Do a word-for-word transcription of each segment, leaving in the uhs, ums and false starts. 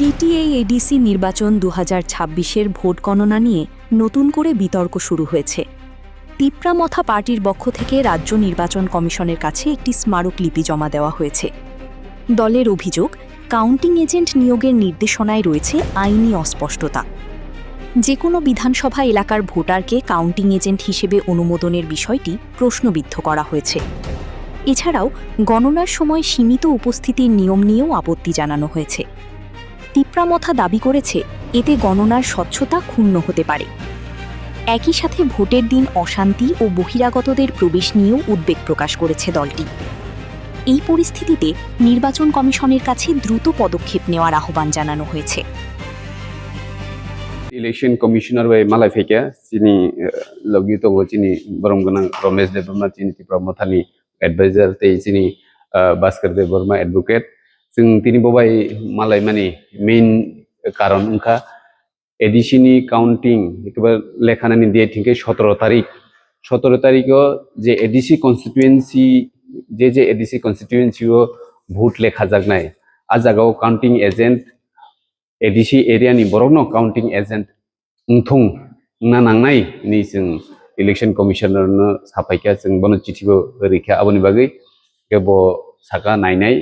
TTA ADC নির্বাচন দু হাজার ছাব্বিশের ভোট গণনা নিয়ে নতুন করে বিতর্ক শুরু হয়েছে। তিপ্রা মথা পার্টির পক্ষ থেকে রাজ্য নির্বাচন কমিশনের কাছে একটি স্মারকলিপি জমা দেওয়া হয়েছে। দলের অভিযোগ, কাউন্টিং এজেন্ট নিয়োগের নির্দেশনায় রয়েছে আইনি অস্পষ্টতা। যে কোনো বিধানসভা এলাকার ভোটারকে কাউন্টিং এজেন্ট হিসেবে অনুমোদনের বিষয়টি প্রশ্নবিদ্ধ করা হয়েছে। এছাড়াও গণনার সময় সীমিত উপস্থিতির নিয়ম নিয়েও আপত্তি জানানো হয়েছে। তিপ্রা মথা দাবি করেছে, এতে গণনার স্বচ্ছতা ক্ষুণ্ণ হতে পারে। একই সাথে ভোটের দিন অশান্তি ও বহিরাগতদের প্রবেশ নিয়েও উদ্বেগ প্রকাশ করেছে দলটি। এই পরিস্থিতিতে নির্বাচন কমিশনের কাছে দ্রুত পদক্ষেপ নেওয়ার আহ্বান জানানো হয়েছে। Election Commissioner bai malai phaikha chini, eh, logi tongo chini borom gwnang Romesh Debbarma, chini Tipra Mothani advisor, tei chini, eh, Bhaskar Debbarma advocate. Chwng tini bo bai malai mani main karon wngkha A D C ni counting, ekebar lekha nani date hinkhe sotoro tarik. Sotoro tarikh o je A D C constituency, je je A D C constituency o vote lekha jaknai, a jaga o counting agent, A D C area ni borok no counting agent wngthung wngna nangnai hinwi chwng Election Commissioner no saphaikha, chwng bono chithi bo rikha. Aboni bagwi khe bo saka nainai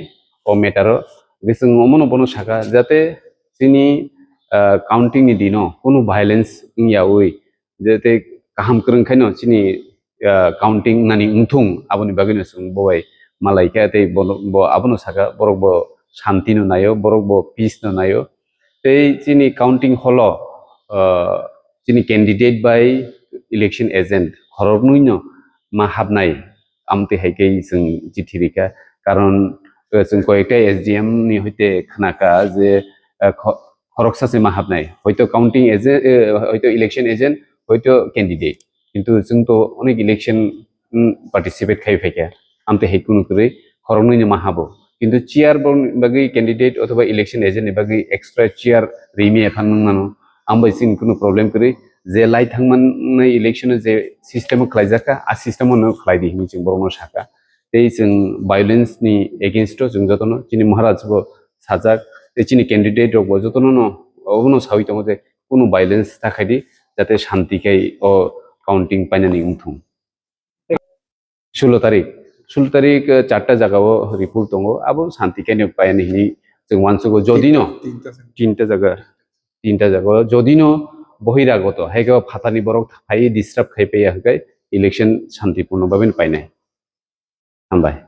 o matter o, hwnkhe chwng omono bono saka jate chini, ah, counting ni dino kunu violence wngyawi, jate kaham kwrwng khaino chini, ah, counting nani wngthung, aboni bagwino chwng bo bai malai kha, tei bono, bo abono saka, borok bo shanti no naio, borok bo peace no naio. Tei chini counting hall o, ah, chini candidate bai election agent khoroknwi no ma habnai, amtwi hai khe chwng chithi rikha. Karon, eh, chwng koyekta S D M ni hoite khnakha je, eh, kho-, khoroksa se ma habnai, hoito counting agent, eh, hoito election agent, hoito candidate, kintu chwng to onek election, mm, participate khai phaikha, amtwi hai kunu kwrwi khoroknwi no ma habo, kintu chair bo bagwi candidate othoba election agent ni bagwi extra chair rimi ephan nung mano, ambai chini kunu problem kwrwi. Je lai thangmani election o je system o khlaijak kha, a system o no khlai di hinwi chwng borokno sakha. Tei chwng violence ni against o chwng jotono chini Maharaj bo sajak, tei chini candidate rok bo jotono no obono sawi tongo je kunu violence ta khai di, jate shanti khai o counting painani wngthung. Sulo tarik, sulo tarik, eh, charta jaga o report tongo, abo shanti khe no painani hinwi chwng uansugo. Jodi no tinta jaga, tinta jaga o jodi no bohiragoto hai khe o phatani borok phai disturb khai paiya hwnkhe election shantipurno bhabe no painai. Hambai.